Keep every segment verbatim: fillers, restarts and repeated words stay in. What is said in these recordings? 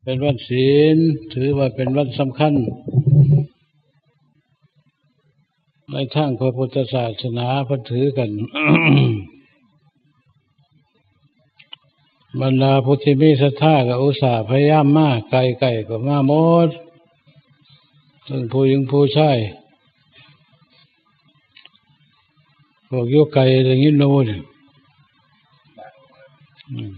เป็นวันศีล ถือว่าเป็นวันสำคัญ ในทางพระพุทธศาสนาเพิ่นถือกัน บรรดาผู้ที่มีศรัทธาก็อุตส่าห์พยายามมา ไกลๆ ก็มาหมด ทั้งผู้หญิงผู้ชาย พวกอยู่ไกลได้ยินโน้น อืม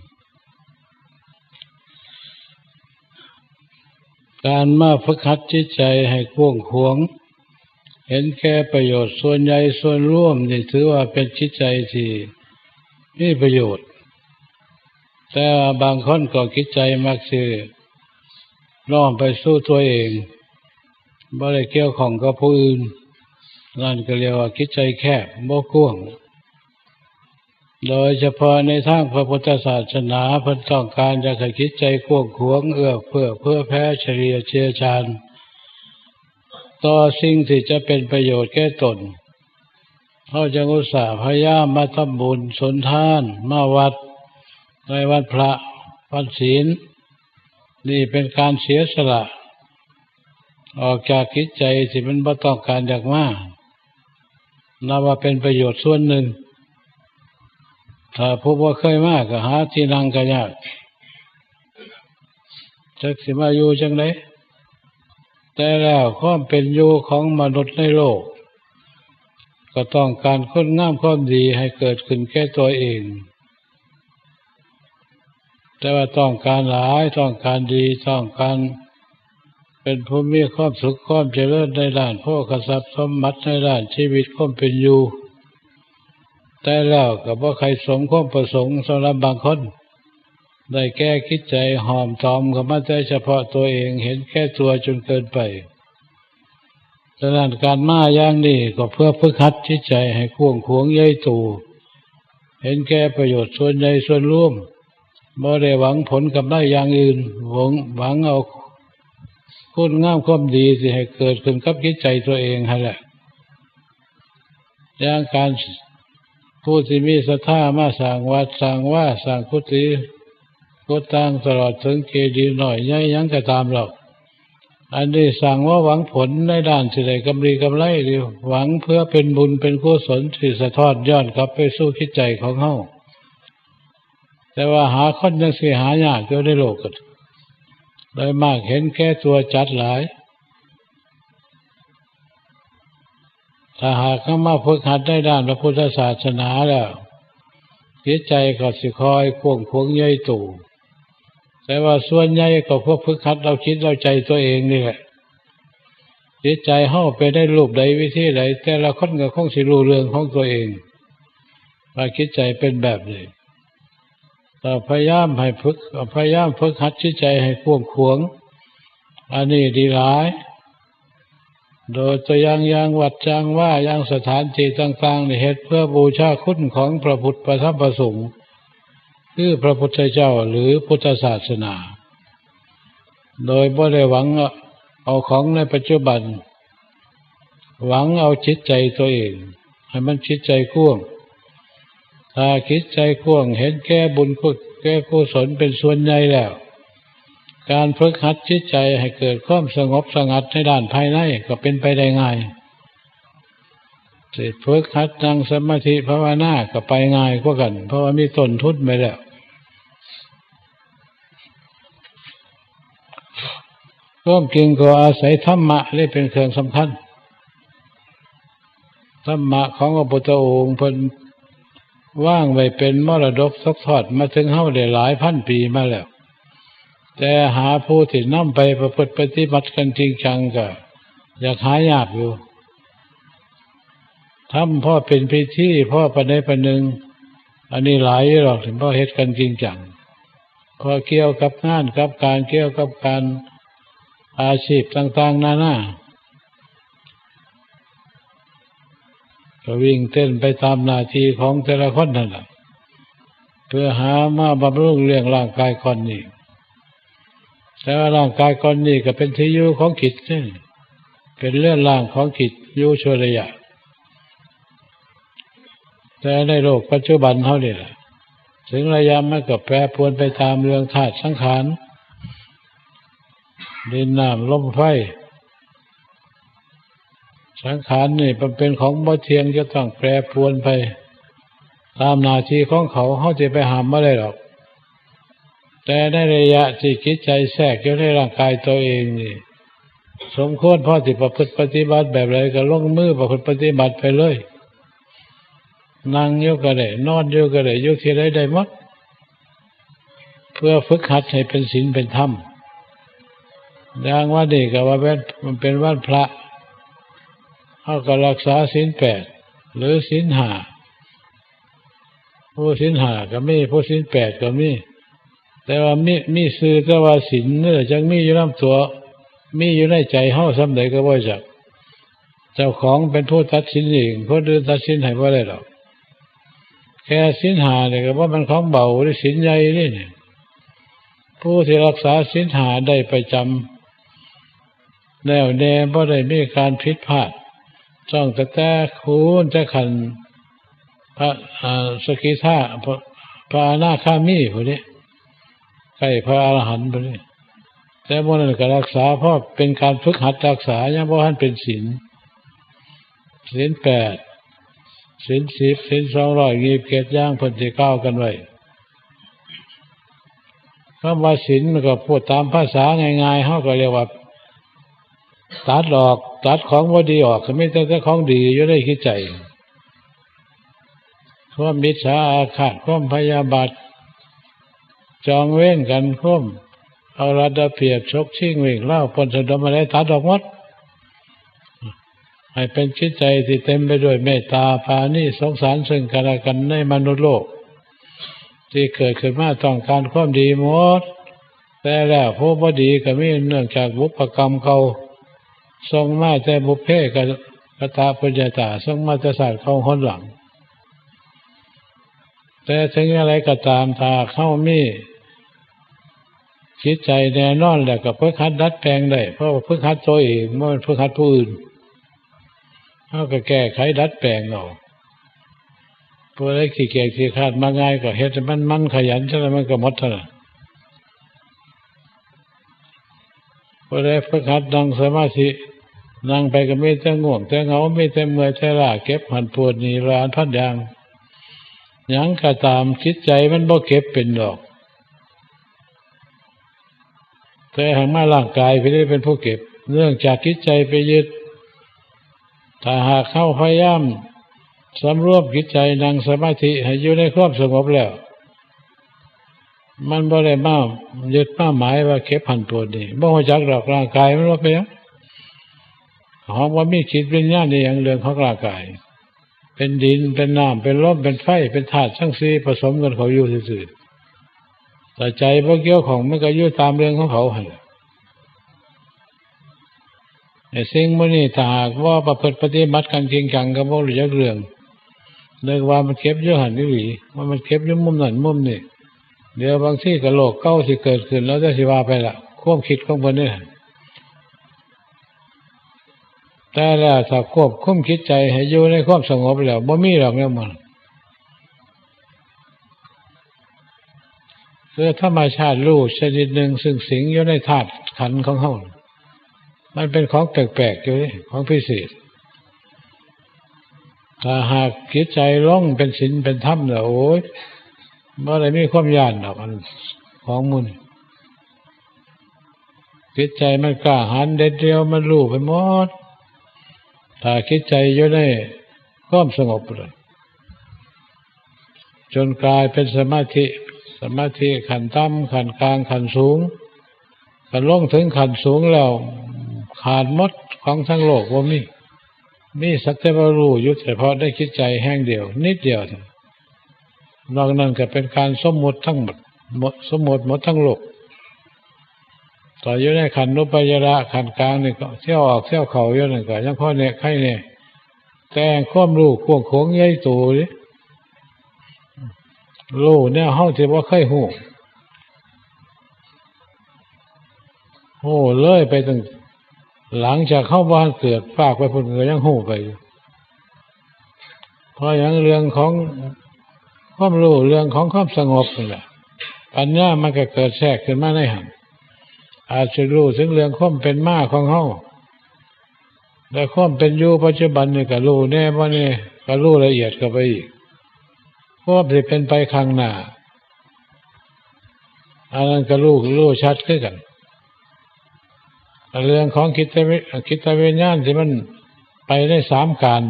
การมาฝึกหัดจิตใจให้กว้างขวาง เห็นแก่ประโยชน์ส่วนใหญ่ส่วนรวมนี่ถือว่าเป็นจิตใจที่มีประโยชน์ แต่บางคนก็จิตใจมักสิน้อมไปสู่ตัวเอง บ่ได้เกี่ยวข้องกับผู้อื่น นั่นก็เรียกว่าจิตใจแคบ บ่กว้าง โดยเฉพาะในทางพระพุทธศาสนา เพิ่นต้องการอยากให้จิตใจกว้างขวาง เอื้อเฟื้อเผื่อแผ่ เฉลี่ยเจือจาน ต่อสิ่งที่จะเป็นประโยชน์แก่ตน เฮาจึงอุตส่าห์พยายามมาทำบุญสุนทาน มาวัด ในวันพระ วันศีล นี่เป็นการเสียสละ ออกจากจิตใจที่มันบ่ต้องการอยากมา นับว่าเป็นประโยชน์ส่วนหนึ่ง ถ้าผู้บ่เคยมาก็หาที่นั่งก็ยาก จักสิมาอยู่จั่งใด แต่แล้วความเป็นอยู่ของมนุษย์ในโลก ก็ต้องการคุณงามความดีให้เกิดขึ้นแก่ตัวเอง แต่ว่าต้องการหลาย ต้องการดี ต้องการเป็นผู้มีความสุขความเจริญในด้านโภคทรัพย์สมบัติ ในด้านชีวิตความเป็นอยู่ แต่แล้วก็บ่ใคร่สมความประสงค์สำหรับบางคน ได้แก่จิตใจห่อมตอมเข้ามาแต่เฉพาะตัวเอง เห็นแก่ตัวจนเกินไป ฉะนั้นการมาอย่างนี้ก็เพื่อฝึกหัดจิตใจให้กว้างขวางใหญ่โต เห็นแก่ประโยชน์ส่วนใหญ่ส่วนรวม บ่ได้หวังผลกำไรอย่างอื่น หวัง หวังเอาคุณงามความดีที่ให้เกิดขึ้นกับจิตใจตัวเองหั่นแหละ อย่างการผู้ที่มีศรัทธามาสร้างวัดสร้างวา สร้างกุฏิกุฏัง ตลอดถึงเจดีย์น้อยใหญ่หยังก็ตามหรอก อันนี้สร้างว่าหวังผลในด้านที่ได้กำไรกำไร หรือหวังเพื่อเป็นบุญเป็นกุศลที่สะท้อนย้อนกลับไปสู่จิตใจของเฮา แต่ว่าหาคนจั่งซี้หายากอยู่ในโลก โดยมากเห็นแก่ตัวจัดหลาย ถ้าหากเฮามาฝึกหัดในด้านพระพุทธศาสนาแล้ว จิตใจก็สิค่อยกว้างขวางใหญ่โต แต่ว่าส่วนใหญ่ก็เพื่อฝึกหัดเอาจิตเอาใจตัวเองนี่แหละ จิตใจเฮาเป็นในรูปใดวิธีใด แต่ละคนก็คงสิรู้เรื่องของตัวเอง ว่าจิตใจเป็นแบบนี้ ก็พยายามให้ฝึก พยายามฝึกหัดจิตใจให้กว้างขวาง อันนี้ดีหลาย โดยตัวอย่าง อย่างวัด อย่างวา อย่างสถานที่ต่างๆ นี่เฮ็ดเพื่อบูชาคุณของพระพุทธ พระธรรม พระสงฆ์ คือพระพุทธเจ้าหรือพุทธศาสนา โดยบ่ได้หวังเอาของในปัจจุบัน หวังเอาจิตใจตัวเอง ให้มันจิตใจกว้าง ถ้าจิตใจกว้าง เห็นแก่บุญกุศล แก่กุศลเป็นส่วนใหญ่แล้ว การฝึกหัดจิตใจให้เกิดความสงบสงัดในด้านภายในก็เป็นไปได้ง่าย สิฝึกหัดนั่งสมาธิภาวนาก็ไปง่ายกว่ากัน เพราะว่ามีต้นทุนไปแล้ว ความจริงก็อาศัยธรรมะนี่เป็นเครื่องสำคัญ ธรรมะของพระพุทธองค์เพิ่นวางไว้เป็นมรดกตกทอดมาถึงเฮาได้หลายพันปีมาแล้ว แต่หาผู้ที่นำไปประพฤติปฏิบัติกันจริงจังก็อยากหายากอยู่ ทำพอเป็นพิธี พอปานใดปานหนึ่ง อันนี้หลายอยู่หรอก ถึงพอเฮ็ดกันจริงจัง พอเกี่ยวกับงานกับการ เกี่ยวกับการอาชีพต่างๆ นานา ก็วิ่งเต้นไปตามหน้าที่ของแต่ละคนนั่นแหละ เพื่อหามาบำรุงเลี้ยงร่างกายก้อนนี้ แต่ว่าร่างกายก้อนนี้ก็เป็นที่อยู่ของจิตนี่ เป็นเรือนร่างของจิตอยู่ชั่วระยะ แต่ในโลกปัจจุบันเฮานี่แหละ ถึงระยะมันก็แปรปรวนไปตามเรื่องธาตุสังขาร ดินน้ำลมไฟ สังขารนี่มันเป็นของบ่เที่ยง จะต้องแปรปรวนไปตามหน้าที่ของเขา เฮาจะไปห้ามบ่ได้หรอก แต่ในระยะที่จิตใจแทรกอยู่ในร่างกายตัวเองนี่ สมควรพอที่ประพฤติปฏิบัติแบบใดก็ลงมือประพฤติปฏิบัติไปเลย นั่งอยู่ก็ได้ นอนอยู่ก็ได้ อยู่ที่ใดได้หมด เพื่อฝึกหัดให้เป็นศีลเป็นธรรม อย่างวันนี้ก็ว่าเป็น มันเป็นวันพระ เฮาก็รักษาศีลแปด หรือศีลห้า ผู้ศีลห้าก็มี ผู้ศีลแปดก็มี แต่ว่ามี มีชื่อแต่ว่าศีลนี่แหละ จักมีอยู่นำตัว มีอยู่ในใจเฮาส่ำใดก็บ่จัก เจ้าของเป็นผู้ตัดสินเอง คนอื่นตัดสินให้บ่ได้ดอก แค่ศีลห้านี่ก็บ่แม่นของเบาเด้ ศีลใหญ่เด้นี่ ผู้ที่รักษาศีลห้าได้ประจำ แน่วแน่ บ่ได้มีการผิดพลาด ต้องตั้งแต่คูณแต่ขั้นพระ อ่า สกิทา พระ พระอนาคามีพุ้นเด้ ใกล้พระอรหันต์พุ้นเด้ แต่หมู่นั้นก็รักษา เพราะเป็นการฝึกหัดรักษา ยังบ่ทันเป็นศีล ศีลแปด ศีลสิบ ศีลสองร้อยยี่สิบเจ็ดอย่างเพิ่นสิกล่าวกันไว้ คำว่าศีลมันก็พูดตามภาษาง่ายๆ เฮาก็เรียกว่า ตัดออก ตัดของบ่ดีออก ก็มีแต่ แต่ของดีอยู่ในจิตใจ ความอิจฉาอาฆาต ความพยาบาท จองเวรกัน ความเอารัดเอาเปรียบ ฉกชิงวิ่งราว ปล้นสะดมอะไร ตัดออกหมด ให้เป็นจิตใจที่เต็มไปด้วยเมตตาปราณีสงสารซึ่งกันและกันในมนุษย์โลก ที่เกิดขึ้นมาต้องการความดีหมด แต่แล้วผู้บ่ดีก็มี เนื่องจากบุพกรรมเก่า ส่งมาแต่บุพเพกตปุญญาตา ส่งมาแต่ชาติเก่าหนหลัง แต่ถึงอย่างไรก็ตาม ถ้าเฮามีจิตใจแน่นอนแล้วก็ฝึกหัดดัดแปลงได้ เพราะว่าฝึกหัดตัวเอง บ่แม่นฝึกหัดผู้อื่น เฮาก็แก้ไขดัดแปลงเอา ผู้ใดขี้เกียจขี้คร้านมาง่ายก็เฮ็ดให้มัน มันขยัน เท่านั้นมันก็หมดเท่านั้น ผู้ใดฝึกหัดนั่งสมาธิ นั่งไปก็มีแต่ง่วงแต่เหงา มีแต่เมื่อยแต่ล้า เจ็บหั้นปวดนี่ ร้อยอันพันอย่าง หยังก็ตาม จิตใจมันบ่เก็บเป็นดอก แต่หากมาร่างกายไปได้เป็นผู้เก็บ เนื่องจากจิตใจไปยึด ถ้าหากเฮาพยายามสำรวมจิตใจนั่งสมาธิให้อยู่ในความสงบแล้ว มันบ่ได้มายึดมาหมายว่าเก็บหั้นปวดนี่ บ่ฮู้จักดอก ร่างกายมันบ่เป็นหยัง ของบ่มีจิตวิญญาณอีหยัง เรื่องของร่างกาย เป็นดิน เป็นน้ำ เป็นลม เป็นไฟ เป็นธาตุทั้งสี่ผสมกันเข้าอยู่ซื่อๆ ถ้าใจบ่เกี่ยวข้อง มันก็อยู่ตามเรื่องของเขาหั่นล่ะ ไอ้สิ่งหมู่นี้ถ้าหากว่าประพฤติปฏิบัติกันจริงจัง ก็บ่รู้จักเรื่อง นึกว่ามันเก็บอยู่หั่นอีหลี ว่ามันเก็บอยู่มุมนั่นมุมนี่ เดี๋ยวบางทีก็โรคเก่าสิเกิดขึ้น แล้วแต่สิว่าไปละ ความคิดของเพิ่นนี่หั่น แต่แล้วถ้าควบคุมจิตใจให้อยู่ในความสงบแล้ว บ่มีดอกแนวมัน คือธรรมชาติรู้ชนิดหนึ่งซึ่งสิงอยู่ในธาตุขันธ์ของเฮา มันเป็นของแปลกๆอยู่เด้ ของพิเศษ ถ้าหากจิตใจลงเป็นศีลเป็นธรรมแล้ว โอ้ย บ่ได้มีความย้านดอก อันของหมู่นี้ จิตใจมันกล้าหาญเด็ดเดี่ยว มันรู้ไปหมด ถ้าจิตใจอยู่ในความสงบเลย จนกลายเป็นสมาธิ สมาธิขั้นต่ำ ขั้นกลาง ขั้นสูง ก็ลงถึงขั้นสูงแล้ว ขาดหมด ของทั้งโลกบ่มี มีสักแต่ว่ารู้อยู่เฉพาะในจิตใจแห่งเดียว นิดเดียวเท่านั้น นอกนั้นก็เป็นการสมมุติทั้งหมด หมด สมมุติหมดทั้งโลก ตอนอยู่ในขั้นอุปจาระ ขั้นกลางนี่ก็เที่ยวออกเที่ยวเข้าอยู่นั่นก็ยังพอแนะไขแน่ แต่ความรู้กว้างขวางใหญ่โตเด้ รู้แนวเฮาที่บ่เคยรู้ รู้เลยไปตั้ง หลังจากเฮาบ่ทันเกิด ฝากไปพุ้นก็ยังรู้ไปอยู่ เพราะหยัง เรื่องของความรู้ เรื่องของความสงบนี่แหละ ปัญญามันก็เกิดแทรกขึ้นมาในหั้น อาจสิรู้ถึงเรื่องความเป็นมาของเฮา และความเป็นอยู่ปัจจุบันนี่ก็รู้แน่บ่แน่ ก็รู้ละเอียดเข้าไปอีก ความสิเป็นไปข้างหน้า อันนั้นก็รู้ รู้ชัดคือกัน เรื่องของจิตวิ- จิตวิญญาณที่มันไปในสามกาล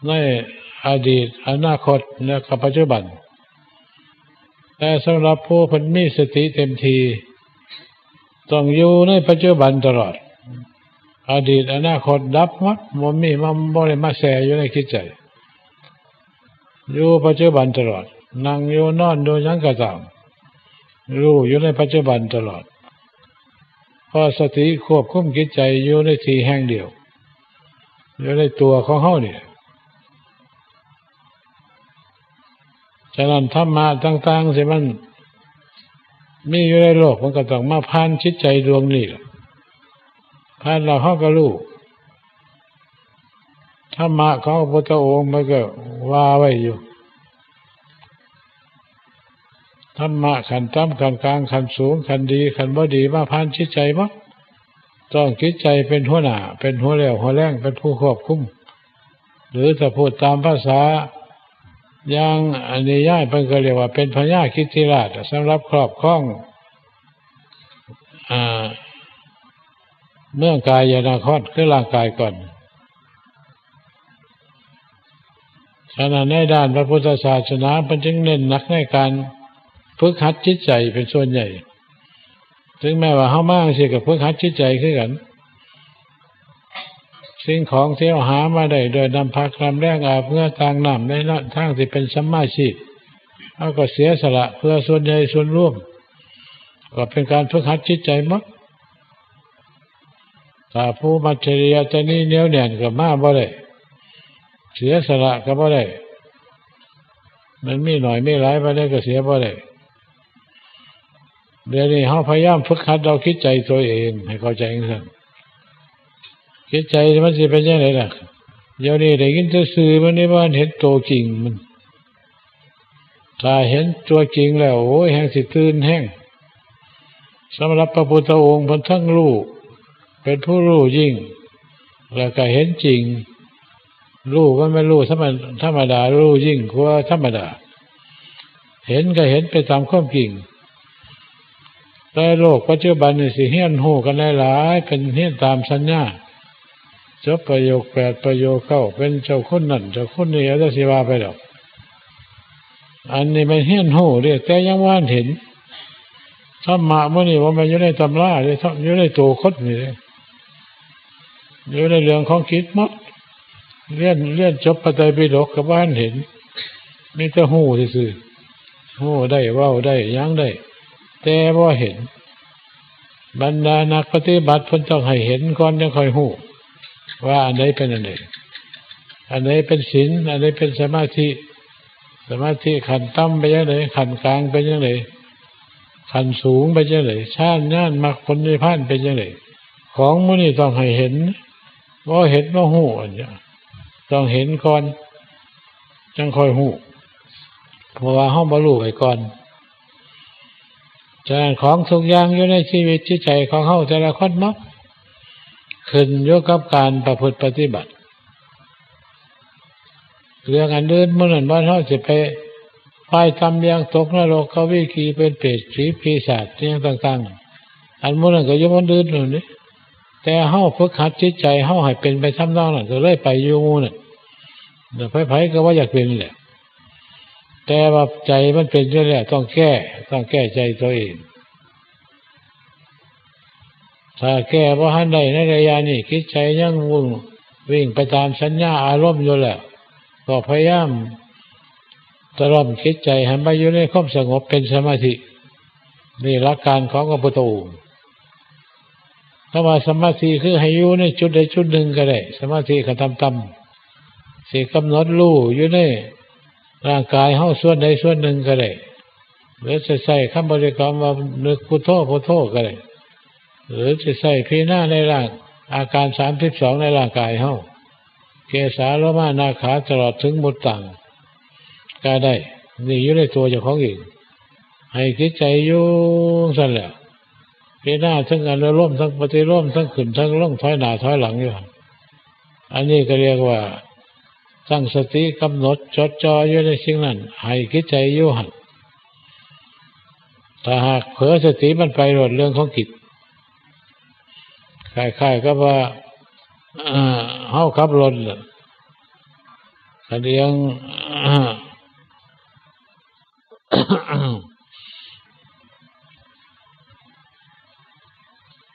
ในอดีต อนาคต และก็ปัจจุบัน แต่สำหรับผู้เพิ่นมีสติเต็มที่ ต้องอยู่ในปัจจุบันตลอด อดีต อนาคตดับหมด บ่มีมา บ่ได้มาแทรกอยู่ในจิตใจ อยู่ปัจจุบันตลอด นั่งอยู่ นอนอยู่ หยังก็ตาม รู้อยู่ในปัจจุบันตลอด เพราะสติควบคุมจิตใจอยู่ในที่แห่งเดียว อยู่ในตัวของเฮานี่ ฉะนั้นธรรมะต่างๆที่มันมีอยู่ในโลก มันก็ต้องมาผ่านจิตใจดวงนี้ล่ะ ผ่านแล้วเฮาก็รู้ ธรรมะของพระพุทธองค์มันก็ว่าไว้อยู่ ธรรมะขั้นต่ำ ขั้นกลาง ขั้นสูง ขั้นดี ขั้นบ่ดี มาผ่านจิตใจหมด ต้องจิตใจเป็นหัวหน้า เป็นหัวเรี่ยวหัวแรง เป็นผู้ควบคุม หรือถ้าพูดตามภาษา อย่างนิยายเพิ่นก็เรียกว่าเป็นพญากิตติราช สำหรับครอบครอง อ่า เมืองกายนคร คือร่างกายก่อน ฉะนั้นในด้านพระพุทธศาสนา เพิ่นจึงเน้นหนักในการฝึกหัดจิตใจเป็นส่วนใหญ่ ถึงแม้ว่าเฮามาจั่งซี้ก็ฝึกหัดจิตใจคือกัน สิ่งของที่เฮาหามาได้ด้วยน้ำพักน้ำแรง อาบเหงื่อต่างน้ำในทางที่เป็นสัมมาชีพ เฮาก็เสียสละเพื่อส่วนใหญ่ส่วนรวม ก็เป็นการฝึกหัดจิตใจหมด ถ้าผู้มัจฉริยะจะนี้เหนียวแน่นก็มาบ่ได้ เสียสละก็บ่ได้ มันมีหน่อยมีหลายปานใดก็เสียบ่ได้ เดี๋ยวนี้เฮาพยายามฝึกหัดเอาจิตใจตัวเองให้เข้าใจจั่งซั้น จิตใจมันสิเป็นจั่งใดล่ะ เดี๋ยวนี้ได้ยินแต่ชื่อมันนี่ บ่ทันเห็นตัวจริงมัน ถ้าเห็นตัวจริงแล้ว โอ้ย แฮ่งสิตื่นแฮง สำหรับพระพุทธองค์เพิ่นทั้งรู้ เป็นผู้รู้ยิ่ง แล้วก็เห็นจริง รู้มันไม่รู้ธรรม- ธรรมดา รู้ยิ่งกว่าธรรมดา เห็นก็เห็นไปตามความจริง แต่โลกปัจจุบันนี่สิเฮียนรู้กันหลายๆ เป็นเฮียนตามสัญญา จบประโยคแปด ประโยคเก้า เป็นเจ้าคนนั่นเจ้าคนนี้ แล้วสิว่าไปดอก อันนี้มันเฮียนรู้เด้ แต่ยังบ่ทันเห็น ธรรมะมื้อนี้บ่แม่นอยู่ในตำราเด้ อยู่ในตัวคนนี่เด้ อยู่ในเรื่องของจิตหมด เรียน- เรียนจบพระไตรปิฎกก็บ่ทันเห็น มีแต่รู้ซื่อๆ รู้ได้ เว้าได้ หยังได้ แต่บ่เห็น บรรดานักปฏิบัติเพิ่นต้องให้เห็นก่อน จั่งค่อยรู้ว่าอันใดเป็นอันใด อันใดเป็นศีล อันใดเป็นสมาธิ สมาธิขั้นต่ำเป็นจั่งใด ขั้นกลางเป็นจั่งใด ขั้นสูงเป็นจั่งใด ฌาน ญาณ มรรคผลนิพพานเป็นจั่งใด ของหมู่นี้ต้องให้เห็น บ่เห็นบ่รู้ อันนี้ต้องเห็นก่อน จั่งค่อยรู้ เพราะว่าเฮาบ่รู้ไว้ก่อน ฉะนั้นของทุกอย่างอยู่ในชีวิตจิตใจของเฮาแต่ละคนเนาะ ขึ้นอยู่กับการประพฤติปฏิบัติ เรื่องอันอื่นมื้อนั้นว่าเฮาสิไป พายตำเบียงตกนรก กวีขีเป็นเปรต ผีปีศาจ อิหยังต่างๆ อันหมู่นั้นก็อยู่หม่องอื่นโน่นนี่ แต่เฮาฝึกหัดจิตใจเฮาให้เป็นไปทำนองนั้น ก็เลยไปอยู่หมู่นั้น แล้วไผๆ ก็ว่าอยากเป็นแหละ แต่ว่าใจมันเป็นอยู่แล้ว ต้องแก้ ต้องแก้ใจตัวเอง ถ้าแก้บ่ทันได้ในระยะนี้ จิตใจยังวุ่นวิ่งไปตามสัญญาอารมณ์อยู่แล้ว ก็พยายามตะล่อมจิตใจให้มาอยู่ในความสงบเป็นสมาธิ นี่หลักการของพระพุทธองค์ คำว่าสมาธิคือให้อยู่ในจุดใดจุดหนึ่งก็ได้ สมาธิขั้นต่ำๆ สิกำหนดรู้อยู่ในร่างกายเฮาส่วนใดส่วนหนึ่งก็ได้ หรือจะใช้คำบริกรรมว่านึกพุทโธพุทโธก็ได้ หรือจะใช้พิจารณาในร่าง อาการสามสิบสองในร่างกายเฮา เกสาโลมานาขาตลอดถึงหมดตังก็ได้ นี่อยู่ในตัวเจ้าของเอง ให้จิตใจอยู่ซั่นแหละ พิจารณาทั้งอนุโลมทั้งปฏิโลมทั้งขึ้นทั้งลงถอยหน้าถอยหลังอยู่หั่น อันนี้ก็เรียกว่าตั้งสติกำหนดจดจ่ออยู่ในสิ่งนั้นให้จิตใจอยู่หั่น ถ้าหากเผลอสติมันไปโลดเรื่องของจิต คล้ายๆกับว่า เอ่อ เฮาขับรถน่ะ คันเอียง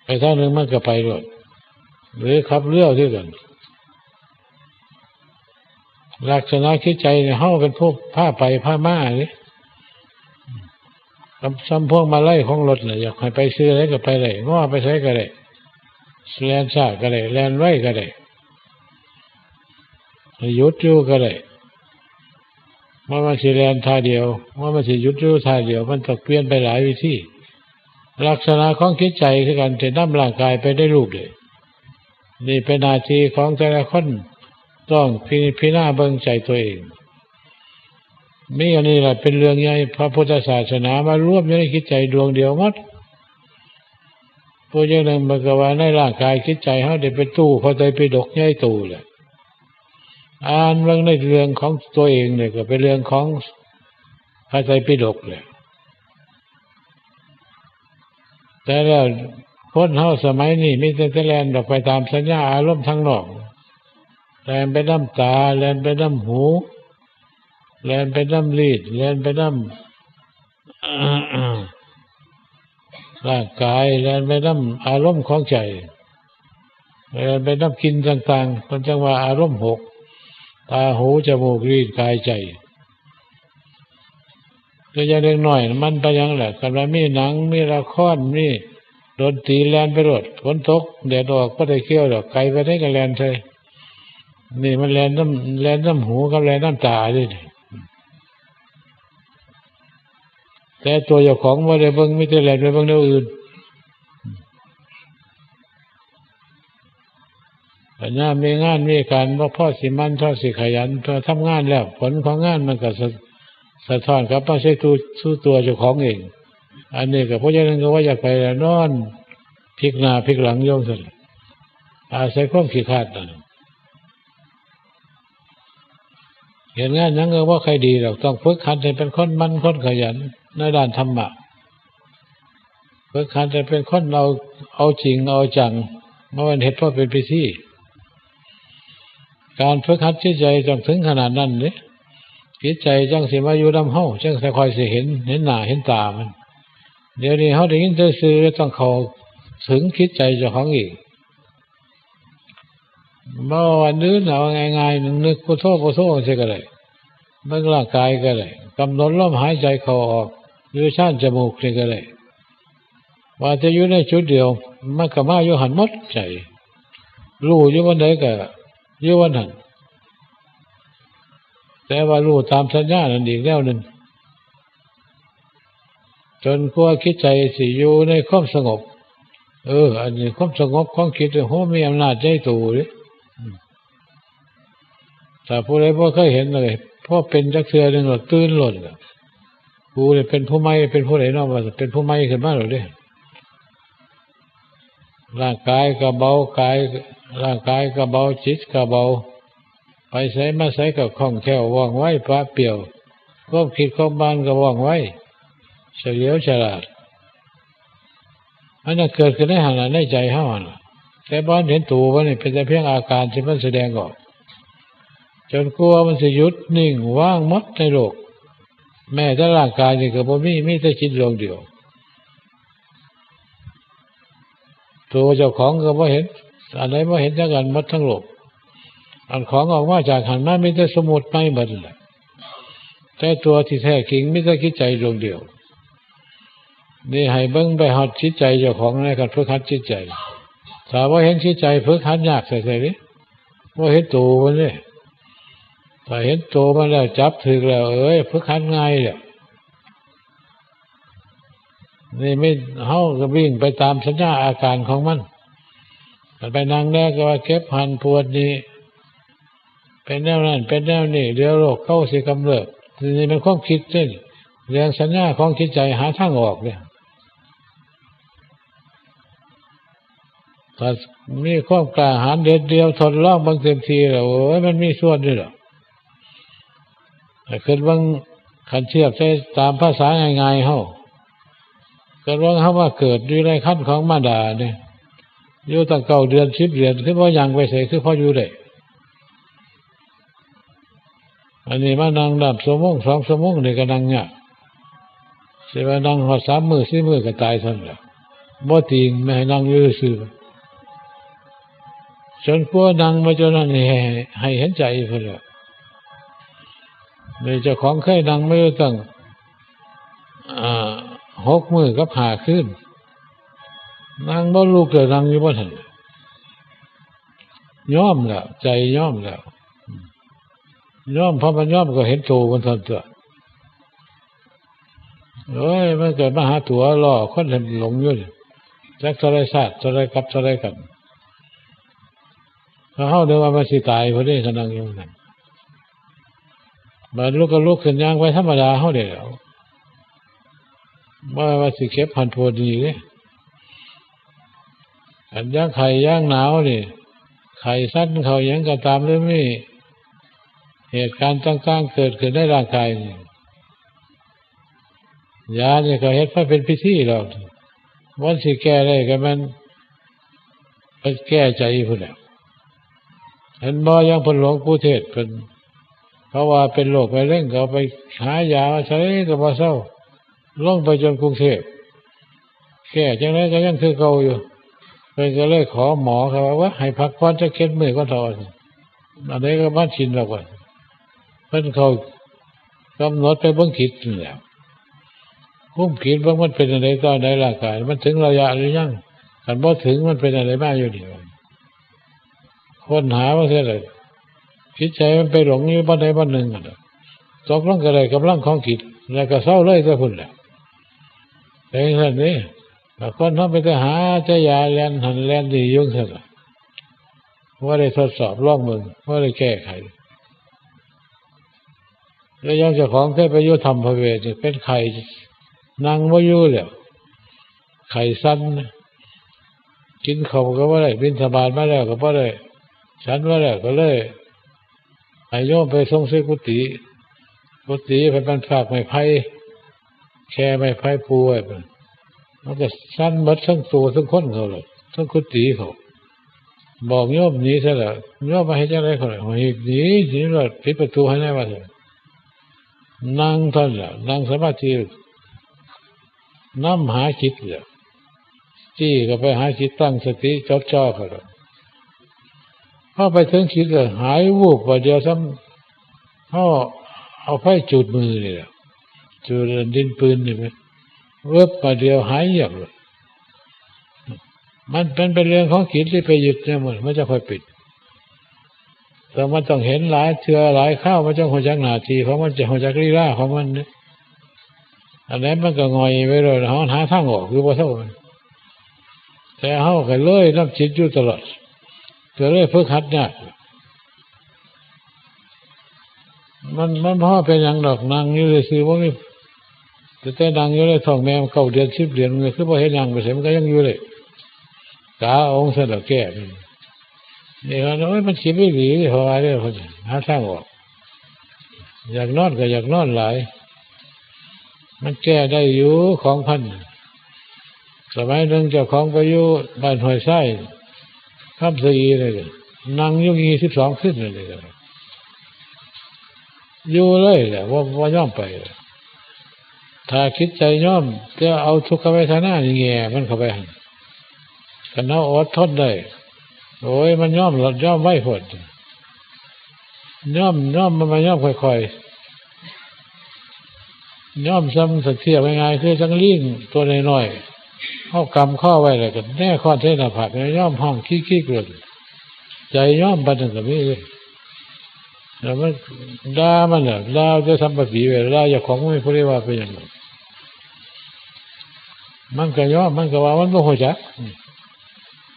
ไปทางหนึ่งมันก็ไปโลด หรือขับเรือคือกัน ลักษณะจิตใจเนี่ย เฮาเป็นผู้พาไปพามานี่ ซ้ำ ซ้ำพวงมาลัยของรถน่ะ อยากให้ไปซื่อใดก็ไปได้ ง้อไปไสก็ได้ แล่นช้าก็ได้ แล่นไวก็ได้ หยุดอยู่ก็ได้ ว่ามันสิแล่นท่าเดียว ว่ามันสิหยุดอยู่ท่าเดียว มันต้องเปลี่ยนไปหลายวิธี ลักษณะของจิตใจคือกัน จะนำร่างกายไปได้รูปเดียว นี่เป็นหน้าที่ของแต่ละคน ต้องพิจารณาเบิ่งใจตัวเอง มีอันนี้แหละเป็นเรื่องใหญ่ พระพุทธศาสนามารวมอยู่ในจิตใจดวงเดียวหมด ผู้อย่างหนึ่งมันก็ว่าในร่างกายจิตใจเฮาได้เป็นตู้พระไตรปิฎกใหญ่โตแหละ อ่านเบิ่งในเรื่องของตัวเองเนี่ยก็เป็นเรื่องของพระไตรปิฎกแหละ แต่แล้วคนเฮาสมัยนี้มีแต่แล่นออกไปตามสัญญาอารมณ์ทางนอก แล่นไปนำตา แล่นไปนำหู แล่นไปนำลิ้น แล่นไปนำ ร่างกาย แล่นไปนำอารมณ์ของใจ แล่นไปนำกลิ่นต่างๆ เพิ่นจั่งว่าอารมณ์หก ตา หู จมูก ลิ้น กาย ใจ คืออย่างเด็กน้อยน่ะ มันไปหยังแหละ คันว่ามีหนัง มีละคร มีดนตรี แล่นไปโลด ฝนตก แดดออก บ่ได้เกี่ยวดอก ไกลไปไดก็แล่นใส่ นี่มันแล่นนำ แล่นนำหูกับแล่นนำตาเด้นี่ แต่ตัวเจ้าของบ่ได้เบิ่ง มีแต่แล่นไปเบิ่งแนวอื่น ปัญญามีงานมีการ บ่พอสิหมั่น พอสิขยัน พอทำงานแล้ว ผลของงานมันก็สะ สะท้อนกลับมาใส่ตัว สู่ตัวเจ้าของเอง อันนี้ก็เพราะฉะนั้นก็ว่าอยากไปแล้ว นอนพลิกหน้าพลิกหลังอยู่ซั่น อาศัยความขี้คร้านนั่น เฮ็ดงานหยังก็บ่ค่อยดีดอก ต้องฝึกหัดให้เป็นคนหมั่น คนขยันในด้านธรรมะ ฝึกหัดให้เป็นคนเอา เอาจริงเอาจัง บ่แม่นเฮ็ดพอเป็นพิธี การฝึกหัดจิตใจต้องถึงขนาดนั้นเด้ จิตใจจั่งสิมาอยู่นำเฮา จั่งสิค่อยสิเห็น เห็นหน้าเห็นตามัน เดี๋ยวนี้เฮาได้ยินแต่ซื่อ ต้องเข้าถึงจิตใจเจ้าของอีก บ่ว่าอันอื่น เอาง่ายๆ นึกพุทโธ พุทโธจั่งซี้ก็ได้ เบิ่งร่างกายก็ได้ กำหนดลมหายใจเข้าออก อยู่ชานจมูกนี่ก็ได้ ว่าแต่อยู่ในจุดเดียว มันก็มาอยู่หั่นหมด ใจ รู้อยู่วันใดก็อยู่วันนั้น แต่ว่ารู้ตามสัญญานั่นอีกแนวหนึ่ง จนกว่าจิตใจสิอยู่ในความสงบ เออ อันนี้ความสงบของจิต โห มีอำนาจใหญ่โตเด้ อืม ถ้าผู้ใดบ่เคยเห็นเลย พอเป็นจักเทื่อหนึ่งแล้วตื่นโลดล่ะ กูนี่เป็นผู้ใหม่ เป็นผู้ใดเนาะ ว่าเป็นผู้ใหม่ขึ้นมาแล้วเด้ ร่างกายก็เบา กาย ร่างกายก็เบา จิตก็เบา ไปไสมาไสก็คล่องแคล่ว ว่องไว ปราดเปรื่อง ความคิดความอ่านก็ว่องไว เฉลียวฉลาด มันน่ะเกิดขึ้นในหั้นน่ะ ในใจเฮาหั่นน่ะ แต่บ่เห็นตัวมันนี่ เป็นแต่เพียงอาการที่มันแสดงออก จนกว่ามันสิหยุดนิ่งว่างหมดในโลก แม้แต่ร่างกายนี่ก็บ่มี มีแต่จิตดวงเดียว ตัวเจ้าของก็บ่เห็น อันใดบ่เห็นจักอันหมดทั้งโลก อันของออกมาจากหั้นมามีแต่สมมุติไปหมดนั่นแหละ แต่ตัวที่แท้จริงมีแต่จิตใจดวงเดียว นี่ให้เบิ่งไปฮอดจิตใจเจ้าของในการฝึกหัดจิตใจ ถ้าบ่เห็นจิตใจฝึกหัดยากใส่ๆ เด้ บ่เห็นตัวมันเด้ ถ้าเห็นตัวมันแล้วจับถืกแล้ว เอ้ย ฝึกหัดง่ายแหละ นี่ไม่ เฮาก็วิ่งไปตามสัญญาอาการของมัน ไปนั่งแน่ก็ว่าเจ็บหั้นปวดนี่ เป็นแนวนั้น เป็นแนวนี้ เดี๋ยวโรคเก่าสิกำเริบ นี่มันความคิดเด้ เรื่องสัญญาของจิตใจหาทางออกเนี่ย บัดมีความกล้าหาญเด็ดเดี่ยว ทดลองเบิ่งเต็มที่แล้ว โอ้ย มันมีส่วนอยู่ดอก แต่คิดเบิ่ง คันเทียบใส่ตามภาษาง่ายๆ เฮา คิดเบิ่งเฮามาเกิดอยู่ในครรภ์ของมารดาเนี่ย อยู่ตั้งเก้าเดือน สิบเดือน คือบ่ย่างไปไส คือพออยู่ได้ อันนี้มานั่งนับชั่วโมง สองชั่วโมงนี่ก็นั่งยาก สิว่านั่งฮอดสามมื้อ สี่มื้อก็ตายซั่นแหละ บ่ติง ไม่ให้นั่งอยู่ซื่อ จนกว่านั่งมาจนนั่นให้ ให้เห็นใจพุ้นแหละ นี่เจ้าของเคยนั่งมาอยู่ตั้ง อ่า หกมื้อกับห้าคืน นั่งบ่ลุกเลย นั่งอยู่บ่ทัน ยอมแล้ว ใจยอมแล้ว ยอม เพราะมันยอมก็เห็นโตมันทันตัว โอ้ย มันเกิดมาหาตัวล้อคนให้หลงอยู่นี่ จักเท่าไรชาติ เท่าไรกับเท่าไรกัน ถ้าเฮาเดินว่ามันสิตายพอดี ก็นั่งอยู่นั่น บาดลุกก็ลุกขึ้นย่างไปธรรมดาเฮานี่แหล้ว บ่ว่าสิเก็บหั้นโพดนี่เด้ อันย่างไข้ย่างหนาวนี่ ไข้สั่นเข้าหยังก็ตาม หรือมีเหตุการณ์ต่างๆ เกิดขึ้นในร่างกายนี่ ยานี่ก็เฮ็ดมาเป็นพิธีแล้ว มันสิแก้ได้ก็แม่นไปแก้ใจพุ้นแหล้ว เห็นบ่ อย่างเพิ่นหลวงปู่เทศน์เพิ่น เขาว่าเป็นโรคมะเร็ง เขาไปหายามาใส่ก็บ่เซา ลงไปจนกรุงเทพฯ แก้จั่งใดก็ยังคือเก่าอยู่ เพิ่นก็เลยขอหมอเขาว่า ให้พักผ่อนจักเจ็ดมื้อก่อนเถาะ อันใดก็มาชินแล้วว่า เพิ่นเข้ากำหนดไปเบิ่งจิตนั่นแหละ คุมจิตเบิ่งมันเป็นจั่งใดตอนใดร่างกาย มันถึงระยะหรือยัง คันบ่ถึงมันเป็นจั่งใดมาอยู่นี่ ค้นหาว่าเท่าใด จิตใจมันไปหลงอยู่บ่อนใดบ่อนหนึ่งอะนะ ตกลงก็ได้กำลังของจิต แล้วก็เซาเลยแต่พุ้นแหละ เป็นจั่งซั้นเด้ บางคนเฮาไปแต่หาแต่ยาแล่นหั้นแล่นนี่อยู่จั่งซั้นล่ะ บ่ได้ทดสอบลองเบิ่ง บ่ได้แก้ไข แล้วอย่างเจ้าของเคยไปอยู่ถ้ำพระเวทนี่ เป็นไข้ นั่งบ่อยู่แล้ว ไข้สั่น กินข้าวก็บ่ได้ บิณฑบาตมาแล้วก็บ่ได้ ฉันบ่แล้ว ก็เลยให้โยมไปส่งใส่กุฏิ กุฏิเพิ่นเป็นซากไม้ไผ่ แค่ไม้ไผ่ปูไว้ มันก็สั่นหมดทั้งตัวทั้งคนเขาเลย ทั้งกุฏิเขา บอกโยมหนีซะแล้ว โยมมาเฮ็ดจั่งใดเขาเลย โอ้ย หนี หนีแล้ว ปิดประตูให้แน่ว่าซั่น นั่งเท่านั้นแหละ นั่งสมาธิ นำหาจิตแหละ จี้เข้าไปหาจิต ตั้งสติจดจ่อเข้าไป พอไปถึงจิตก็หายวูบ บาดเดียวซ้ำ เฮาเอาไฟจุดมือนี่แหละ จุดดินปืนนี่ไหม เวิบ บาดเดียวหายเงียบเลย มัน มันเป็นเรื่องของจิตที่ไปยึดเนี่ย มัน มันจะค่อยปิด แต่มันต้องเห็นหลายเทื่อหลายคราว มันจะรู้จักหน้าที่ของมัน จะรู้จักลีลาของมันเนี่ย อันไหนมันก็ง่อยไปเลย เฮาหาทางออกอยู่บ่เท่ามัน แต่เฮาก็เลยนำจิตอยู่ตลอด ก็เลยฝึกหัดยาก มัน มันบ่เป็นหยังดอก นั่งอยู่ซื่อๆ บ่มี แต่ แต่นั่งอยู่ในท้องแม่มันเก้าเดือน สิบเดือน มันก็คือบ่เห็นย่างไปไส มันก็ยังอยู่เลย กาองค์ซั่นดอกแก้มัน นี่ว่า โอ้ย มันสิบ่ดี เพราะว่าเด้อ เพิ่นหาทางออก อยากนอนก็อยากนอนหลาย มันแก้ได้อยู่ ของพัน สมัยหนึ่งเจ้าของไปอยู่บ้านห้วยทราย คำสะอีเลย นั่งอยู่ยี่สิบสองคืนเลย อยู่เลยแหละ บ่ บ่ยอมไป ถ้าจิตใจยอม จะเอาทุกขเวทนานี่แง่มันเข้าไปหั่น คันเฮาอดทนได้ โอ้ย มันยอม ยอมไวโพด ยอม ยอม มันมายอมค่อยๆ ยอม ส่ำเทียบง่ายๆ คือจั่งลิงตัวน้อยๆ เฮากำคอไว้แล้วก็แหนคอใส่หน้าผาก ยอมฮ้องคิกๆ โลด ใจยอมปานนั้นก็มีเด้ แล้วมันด่ามันน่ะ ด่าแต่สัมปะสีไว้ ด่าเจ้าของ บ่มีผู้ใดว่าเป็นหยัง มันก็ยอม มันก็ว่ามันบ่รู้จัก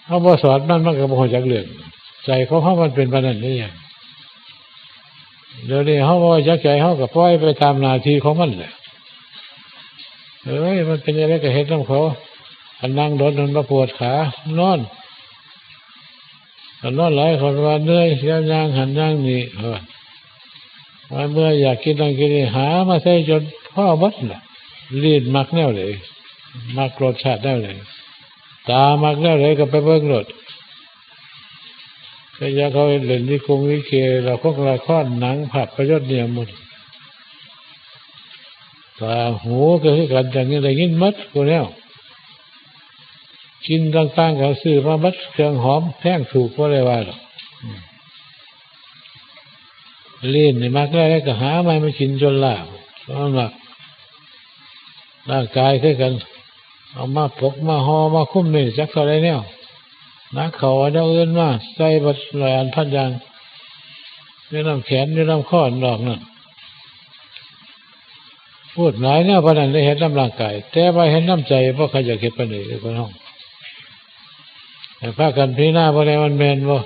เฮาบ่สอนมัน มันก็บ่รู้จักเรื่อง ใจของเฮามันเป็นปานนั้นเด้ เดี๋ยวนี้เฮาบ่รู้จักใจ เฮาก็ปล่อยไปตามหน้าที่ของมันแหละ เอ้ย มันเป็นจั่งใดก็เฮ็ดนำเขา คันนั่งโดนมันมาปวดขา นอน ก็นอนหลายคนว่าเหนื่อย เสียย่างหั้นย่างนี่ เออ ว่าเมื่อยอยากกินนั่นกินนี่ หามาใส่จนพอหมดน่ะ ลิ้นมักแนวใด มักรสชาติแนวใด ตามักแนวใดก็ไปเบิ่งโลด ก็อยากเขาเล่นลิคงลิเก ละคร ละคร หนัง ภาพยนตร์เนี่ยหมด ตาหูก็คือกัน อย่างนี้ได้ยินหมดกูแล้ว กินต่างๆก็ซื้อมาหมด เครื่องหอมแพงถูกบ่ได้ว่าดอก อืม ลิ้นนี่มักได้ก็หามาให้มันกินจนลาบ เพราะมันมัก ร่างกายคือกัน เอามาปกมาห่อมาคุมนี่จักเท่าใดแนว หนักเข้าเอาแนวอื่นมาใส่บัดร้อยอันพันอย่าง อยู่นำแขนอยู่นำคอดอกนั่น พูดหลายแนวปานนั้นได้เฮ็ดนำร่างกาย แต่ว่าเฮ็ดนำใจบ่ใครอยากเฮ็ดปานใดเด้อพี่น้อง ให้พากันพิจารณาบ่ได้มันแม่นบ่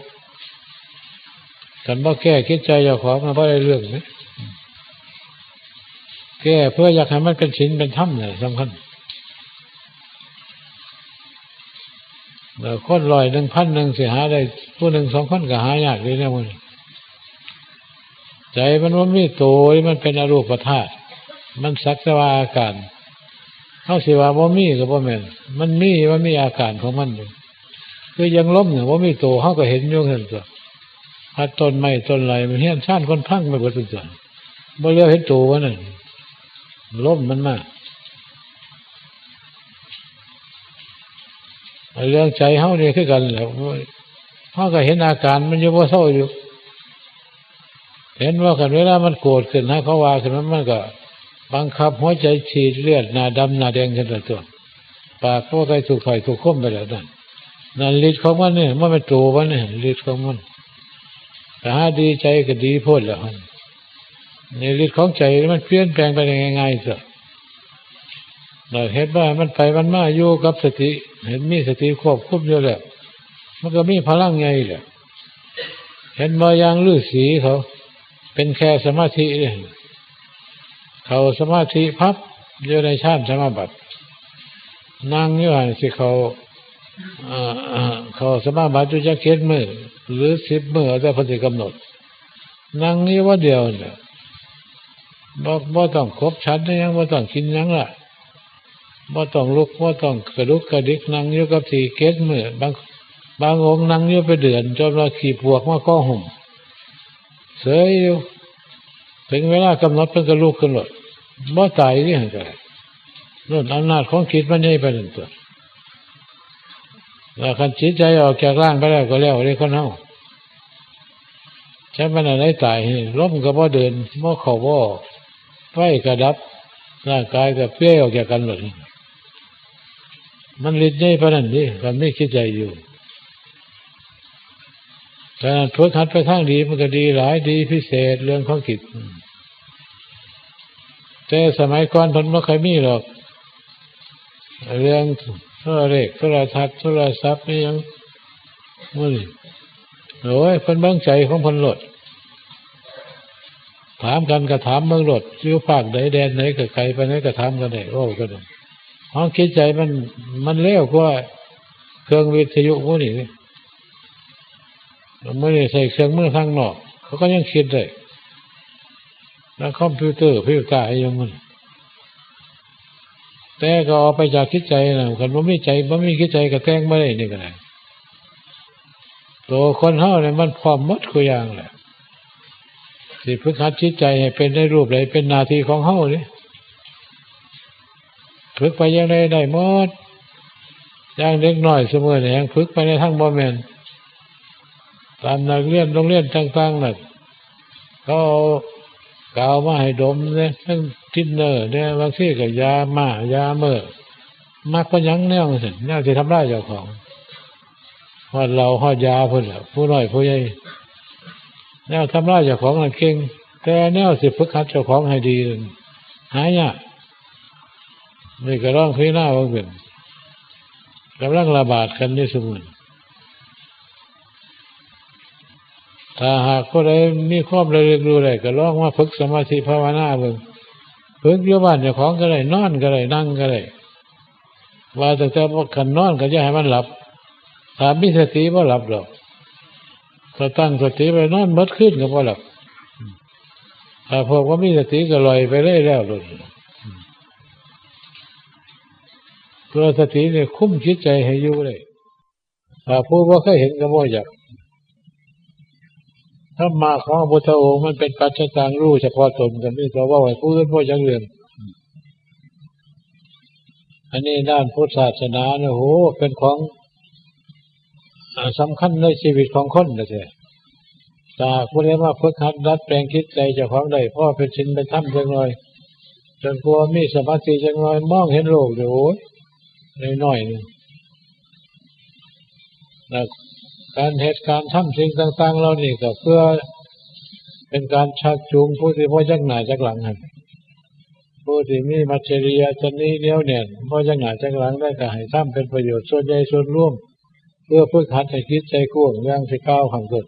คันบ่แก้จิตใจเจ้าของมันบ่ได้เรื่องเด้ แก้เพื่ออยากให้มันเป็นศีลเป็นธรรมเนี่ยสำคัญ เออ คนร้อยหนึ่ง พันหนึ่ง สิหาได้ผู้หนึ่งสองคนก็หายากเลยเนี่ยมัน ใจมันบ่มีโต มันเป็นอรูปธาตุ มันสักแต่ว่าอาการ เฮาสิว่าบ่มีก็บ่แม่น มันมี มันมีอาการของมันอยู่ คือยังลมเนี่ยบ่มีโต เฮาก็เห็นอยู่หั่นตั่ว พัดต้นไม้ต้นไรมันเฮี้ยนซ่านคนพังไปเบิดซั่นตั่ว บ่เหลียวเห็นโตมันนั่น ลมมันมา เรื่องใจเฮานี่คือกันแหละ เฮาก็เห็นอาการมันอยู่บ่เซาอยู่ เห็นว่าคันเวลามันโกรธขึ้น ให้เขาว่าขึ้นมา มันก็บังคับหัวใจฉีดเลือด หน้าดำหน้าแดงขึ้นไปตัว ปากโป้ใส่ถูกถ้อยถูกคมไปแล้วนั่น นั่นฤทธิ์ของมันนี่ มันเป็นตัวมันนี่ ฤทธิ์ของมัน แต่หาดีใจก็ดีโพดแล้วหั่น นี่ฤทธิ์ของใจมันเปลี่ยนแปลงไปได้ง่ายๆ เถอะ เราเฮ็ดว่ามันไปมันมาอยู่กับสติ เห็นมีสติควบคุมอยู่แล้ว มันก็มีพลังใหญ่แหละ เห็นบ่อย่างฤาษีเขา เป็นแค่สมาธิเด้ เข้าสมาธิพับ อยู่ในฌานสมาบัติ นั่งอยู่หั่นสิเข้า เอ่อ เข้าสมาบัติอยู่จักเจ็ดมื้อ หรือสิบมื้อ เอาแต่เพิ่นสิกำหนด นั่งอยู่วันเดียวเนี่ย บ่ บ่ต้องขบฉันอิหยัง บ่ต้องกินหยังละ บ่ต้องลุก บ่ต้องกระดุกกระดิก นั่งอยู่กับที่เจ็ดมื้อ บาง บางองค์นั่งอยู่เป็นเดือน จนว่าขี้ปวกมาเกาะห่ม เสยอยู่ ถึงเวลากำหนดเพิ่นก็ลุกขึ้นโลด บ่ตายนี่หั่นก็ได้ นั่นอำนาจของจิตมันใหญ่ปานนั้นตัว แล้วคันจิตใจออกจากร่างไปแล้วก็แล้วเด้คนเฮา จักมันอันใดตาย ลมก็บ่เดิน บ่เข้าบ่ออก ไฟก็ดับ ร่างกายก็เปรี้ยออกจากกันหมด มันฤทธิ์ใหญ่ปานนั้นนี่ คันมีจิตใจอยู่ ฉะนั้นฝึกหัดไปทางดีมันก็ดีหลาย ดีพิเศษเรื่องของจิต แต่สมัยก่อนเพิ่นบ่ค่อยมีหรอก เรื่องโทรเลข โทรทัศน์ โทรศัพท์ อิหยัง มื้อนี้ โอ้ย เพิ่นเบิ่งใจของเพิ่นโลด ถามกันก็ถามเบิ่งโลด อยู่ภาคใดแดนไหนก็ไกลปานใดก็ถามกันได้ เว้ากันได้ ของจิตใจมัน มันเร็วกว่าเครื่องวิทยุพวกนี้ มื้อนี้ใช้เครื่องมือทางนอก เขาก็ยังคิดได้ แล้วคอมพิวเตอร์ พิวตาอิหยังมัน แต่ก็ออกไปจากจิตใจนะ คันบ่มีใจ บ่มีจิตใจก็แต่งบ่ได้นี่ก็ได้ ตัวคนเฮาเนี่ยมันพร้อมหมดทุกอย่างแหละ สิฝึกหัดจิตใจให้เป็นในรูปใด เป็นหน้าที่ของเฮาเด้ ฝึกไปอย่างใดได้หมด อย่างเด็กน้อยซุมื้อนี้ยังฝึกไปในทางบ่แม่น ตามนักเรียนโรงเรียนต่างๆ น่ะ เขาเอากาวมาให้ดมเนี่ย ทั้งทินเนอร์เนี่ย บางทีก็ยาม่า ยาเมอร์ มักไปหยังแนวจั่งซั้น แนวสิทำลายเจ้าของ ฮอดเหล้าฮอดยาพุ้นแหละ ผู้น้อยผู้ใหญ่ แนวทำลายเจ้าของนั่นเก่ง แต่แนวสิฝึกหัดเจ้าของให้ดีนั่นหายาก นี่ก็ลองพิจารณาเบิ่งเป็น กำลังระบาดกันอยู่ซุมื้อ ถ้าหากผู้ใดมีความระลึกรู้ได้ ก็ลองมาฝึกสมาธิภาวนาเบิ่ง ฝึกอยู่บ้านเจ้าของก็ได้ นอนก็ได้ นั่งก็ได้ ว่าตั้งแต่ว่าคันนอนก็อย่าให้มันหลับ ถ้ามีสติบ่หลับดอก ถ้าตั้งสติไว้นอนหมดคืนก็บ่หลับ ถ้าพวกว่ามีสติก็ลอยไปเลยแล้วโลด ตัวสติเนี่ยคุมจิตใจให้อยู่เลย ถ้าผู้บ่เคยเห็นก็บ่อยาก ธรรมะของพระพุทธองค์มันเป็นปัจจตัง รู้เฉพาะตน ก็มีแต่เว้าให้ผู้อื่นบ่จักเรื่อง อันนี้ด้านพุทธศาสนาเนี่ย โห เป็นของ อ่า สำคัญในชีวิตของคนนะเจ้า ถ้าผู้ใดมาฝึกหัดดัดแปลงจิตใจเจ้าของได้ พอเป็นศีลเป็นธรรมจักหน่อย จนกว่ามีสมาธิจักหน่อย มองเห็นโลกเนี่ย โอ้ย น้อยๆ หนึ่ง แล้วการเหตุการณ์ทำสิ่งต่างๆ เหล่านี้ก็เพื่อเป็นการชักจูงผู้ที่บ่จักหน้าจักหลังหั่น ผู้ที่มีมัจฉริยะชนิดเหนียวแน่น บ่จักหน้าจักหลังได้ก็ให้ทำเป็นประโยชน์ส่วนใหญ่ส่วนรวม เพื่อฝึกหัดให้จิตใจกว้างอย่างที่กล่าวข้างต้น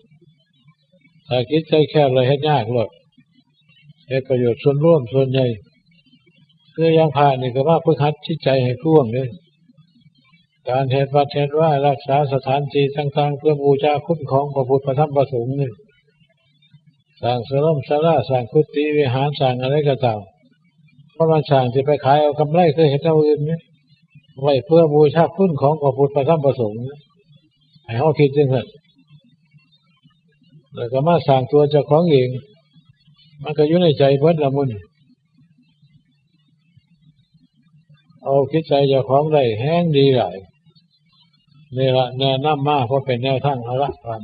ถ้าจิตใจแคบแล้วเฮ็ดยากโลด เฮ็ดประโยชน์ส่วนรวมส่วนใหญ่ คืออย่างพระนี่ก็มาฝึกหัดจิตใจให้กว้างเด้อ การเฮ็ดวัดเฮ็ดวา รักษาสถานที่ต่างๆ เพื่อบูชาคุณของพระพุทธพระธรรมพระสงฆ์นี่ สร้างสลมศาลา สร้างกุฏิวิหาร สร้างอะไรก็ตาม บ่แม่นสร้างสิไปขายเอากำไรคือเฮ็ดแนวอื่นนี่ ไว้เพื่อบูชาคุณของพระพุทธพระธรรมพระสงฆ์นี่ ให้เฮาคิดจังซั่น แล้วก็มาสร้างตัวเจ้าของเอง มันก็อยู่ในใจเบิดละมื้อนี้ เอาจิตใจเจ้าของได้แฮงดีหลาย นี่ละแนะนำมาเพราะเป็นแนวทาง เอาละ ผ่าน